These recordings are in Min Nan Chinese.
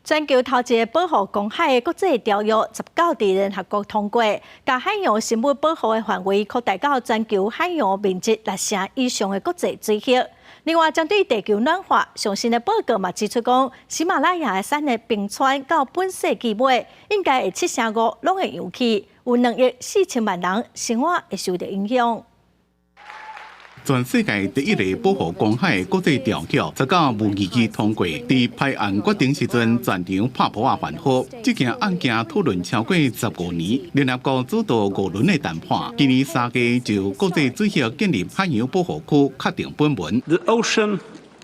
全球頭一个保護公海的國際條約十九佇聯合國通過，共海洋生物保護的範圍擴大到全球海洋面積六成以上的國際水域。另外，針對地球暖化，上新的報告嘛指出講，喜馬拉雅山的冰川到本世紀尾應該會七成五攏會融去，有2億4千萬人生活會受著影響。全世界第一个保護公海的國際條約，十九無異議通過。佇拍案決定時陣，全場拍噗仔歡呼。這件案件討論超過15年，聯合國主導五輪的談判，今年3月就國際水域建立海洋保護區確定本文。 The ocean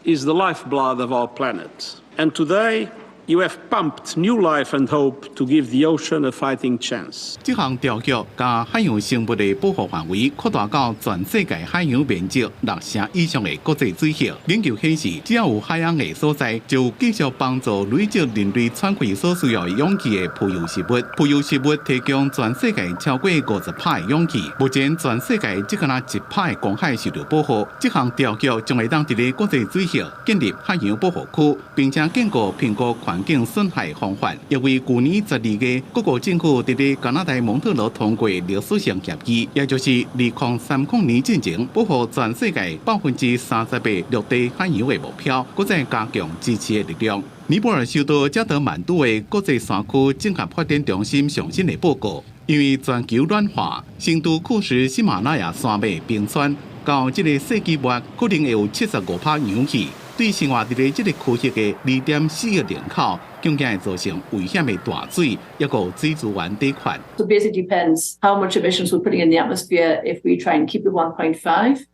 is the lifeblood of our planet, and today you have pumped new life and hope to give the ocean a fighting chance. 這項條約共海洋生物的保護範圍擴大到全世界海洋面積六成以上的國際水域。研究顯示，只要有海洋的所在，就有繼續幫助累積人類喘氣所需要的氧氣的浮游生物。浮游生物提供全世界超過50%的氧氣。目前全世界只敢若1%的公海受著保護。這項條約將會當佇咧國際水域建立海洋保護區，並且建構評估環境損害方法，亦為舊年12月各國政府佇咧加拿大蒙特羅通過歷史性協議，也就是2030年進前保護全世界30%的陸地海洋的目標，閣再加強支持的力量。尼泊爾首都加德滿都的國際山區整合發展中心上新的報告，因為全球暖化，成都庫什喜馬拉雅山脈冰川到這个世紀末可能會有75%融去。對生活佇咧這个區域的2.4億人口，更加會造成危險的大水，抑閣水資源短缺。 So basically depends how much emissions we're putting in the atmosphere if we try and keep it 1.5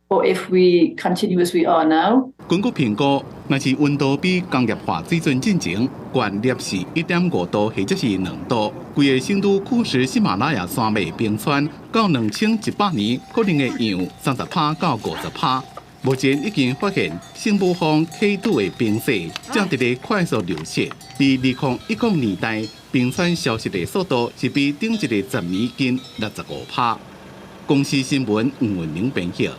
or if we continue as we are now. 根據評估，若是溫度比工業化水準進前懸攝氏1.5度或者是2度，規个成都庫什喜馬拉雅山脈冰川到2100年可能會融30%到50%。目前已經發現聖母峰 K2 的冰雪正佇咧快速流失。佇2010年代，冰川消失的速度是比頂一个10年緊65%。公視新聞吳文玲編譯。